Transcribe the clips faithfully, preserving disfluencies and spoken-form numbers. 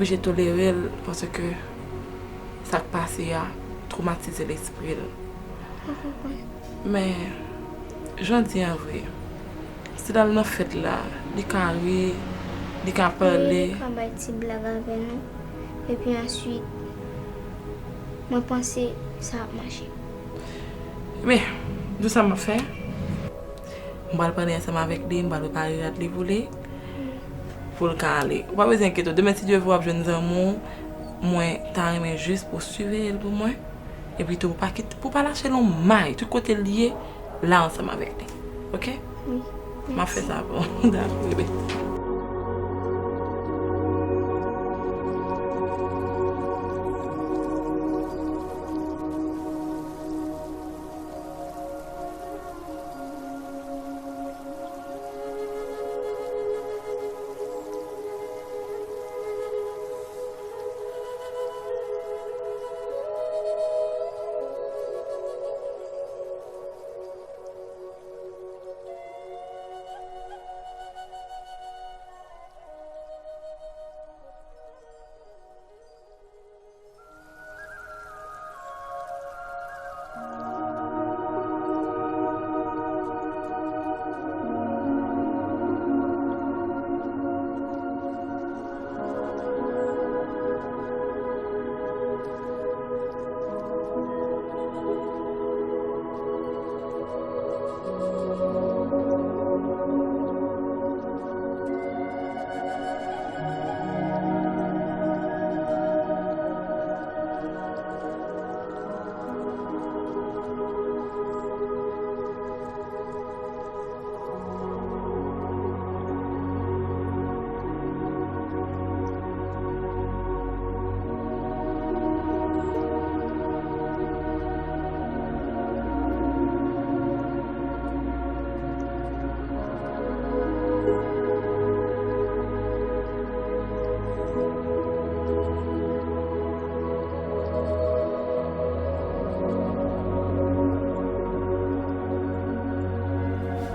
Oblije tolere l paske sa k pase a twomatize lespri l. Men, jan w di an vre, si l al nan fèt la, li ka ri, li ka pale. Li ka bay ti blag avè nou. Epi answit, mwen panse sa ap mache. Men, di w sa m ap fè. M pral pale ansanm avèk li, m pral prepare rad li pou li, pou l ka ale. Ou pa bezwen enkyete w. Demen, si Dye vle, w ap jwenn zanmi w. Mwen ta renmen jis pou w siveye l pou mwen. Epi tou, pou w pa kite, pou w pa lache l yon may. Tout kote l ye, la ansanm avèk li. Oke? Wi. M ap fè sa pou w. Dakò, bebe.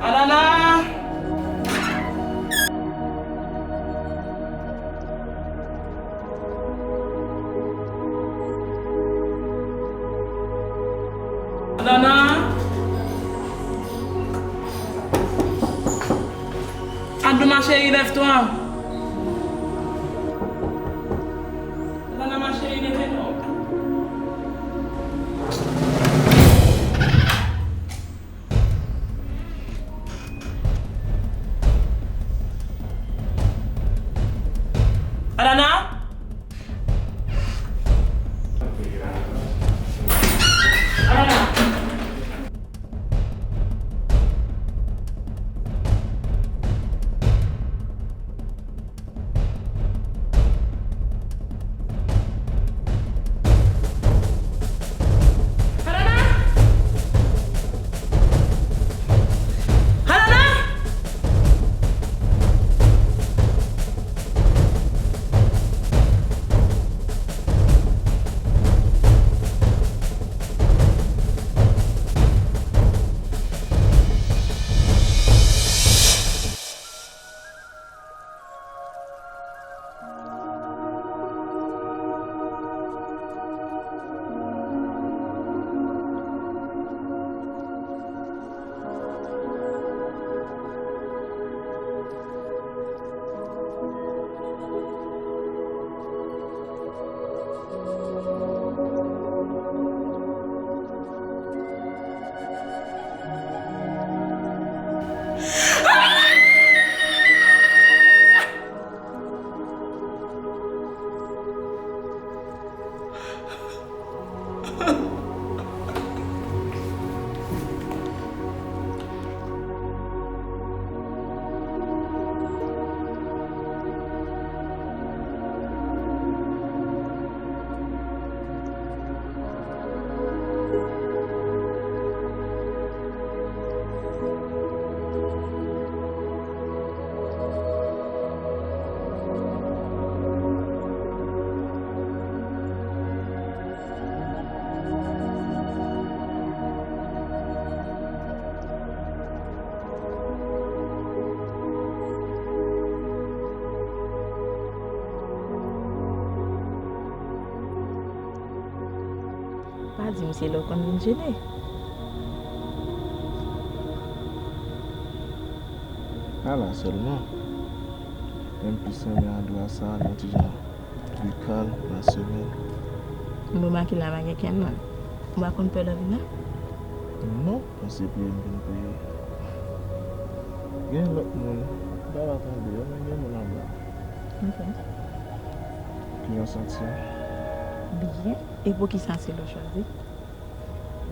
Alana! Alana! Alana, ma chérie, lève-toi! Alana, ma chérie, leve non. Alana? Alana? Pa di m se lè w konn vin jene. Pa la sèlman. Men m plis renmen andwa sa a nan ti jan. Wi, kalm, nan semèn. M remake la pa gen kenn moun. Ou pa konn pè lè w vin la? Non, paske se premye m vin premye. Gen lòt moun, m pa va tande yo, men gen moun anba. Ok. Kijan w santi w? Byen. E poukisa se lè w chwazi?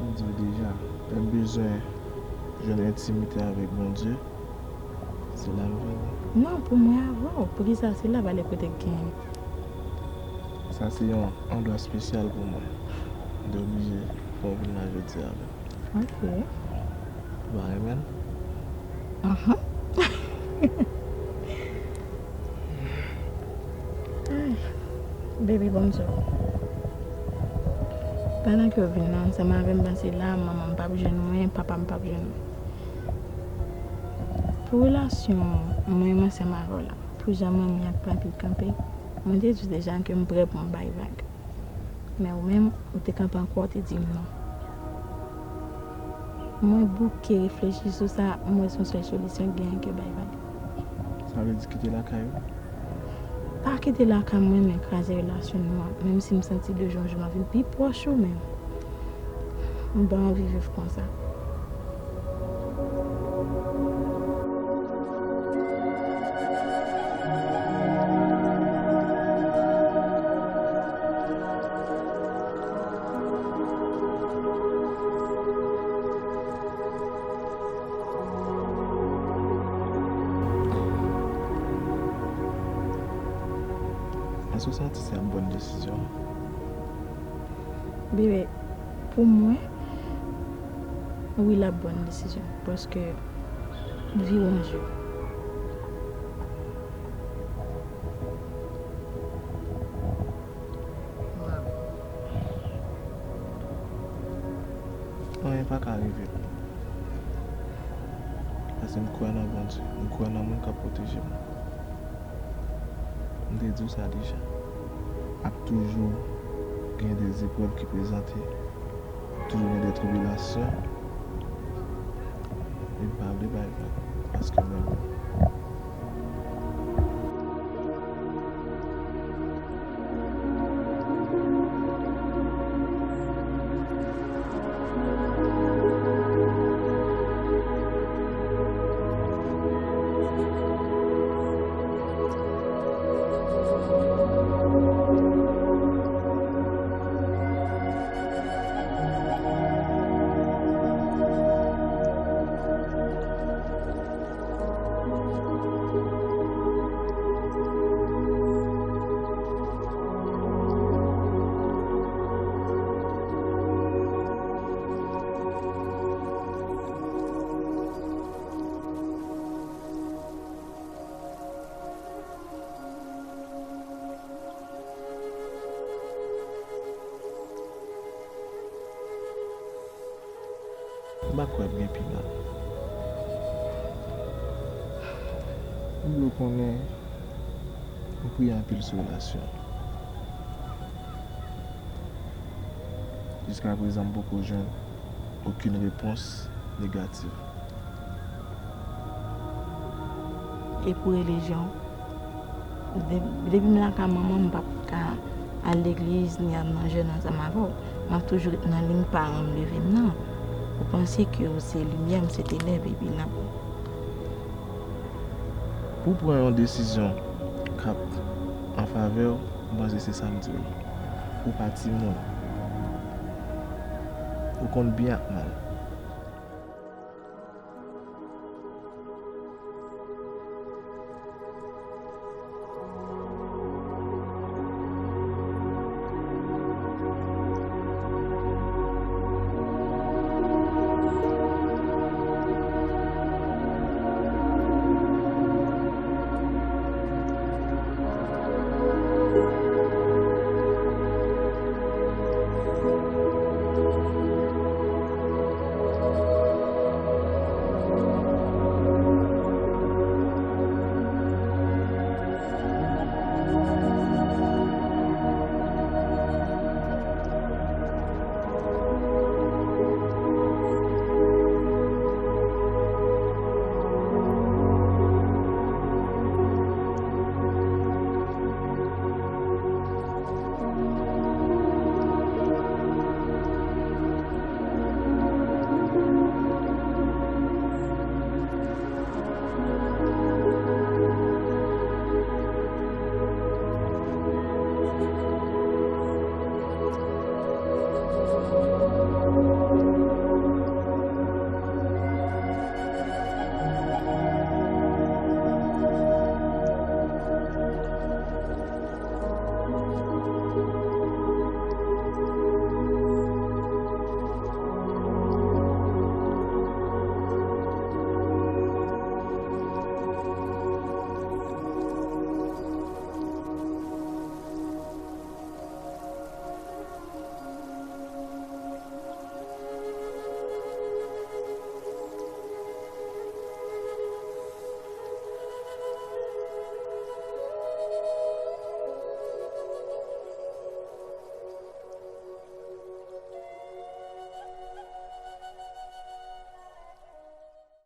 M di w deja, lè m bezwen jwenn entimite avèk Bondye, se la m vini. Non, pou mwen avè w. Poukisa se la, pa lè kote k genyen? Sa se yon andwa espesyal pou mwen. M te oblije fè w vin la jodi a menm. Ok. Ou pa renmen l? Ahan. Ay, baby, bonjou. Pandan ke w vin la ansanm avè m, panse la, manman m p ap jwenn mwen, papa m p ap jwenn mwen. Pou relasyon mwen menm ansanm avè w la, pou jan manmi ak papi kanpe, mwen te di w deja ke m prè pou m bay vag. Men ou menm, ou te kanpe ankò, ou te di m non. Mwen bouke reflechi sou sa, m wè se yon sèl solisyon k genyen ke bay vag. Sa vle di kite lakay ou? Pa kite lakay mwen, men kraze relasyon nou an, menm si m santi de jou an jou m ap vin pi pwòch ou, men m pa anvi viv konsa. Èske w santi se yon bòn desizyon? Bebe, pou mwen, wi, l ap bòn desizyon, paske vi w an je. Anyen pa ka rive m. Paske m kwè nan Bondye, m kwè nan moun k ap pwoteje m. M te di w sa deja. Ap toujou gen de zeprèv ki prezante. Toujou gen de tribilasyon. Men m pa vle bay vag, paske menm. M pa kwè ap gen pi mal. M vle w konnen, m priye anpil sou relasyon an. Jiskaprezan, m poko jwenn okenn repons negatif. E pou relijyon, de-, depi m lakay manman m, m p ap ka al legliz ni al nan jèn ansanm avè w. M ap toujou ret nan liy paran m leve m nan. Ou panse ke w se limyè, m se tenèb, epi n ap Pou w pran yon desizyon k ap an favè w, m panse se sa m di w la. Ou pa timoun. Ou konn byen ak mal.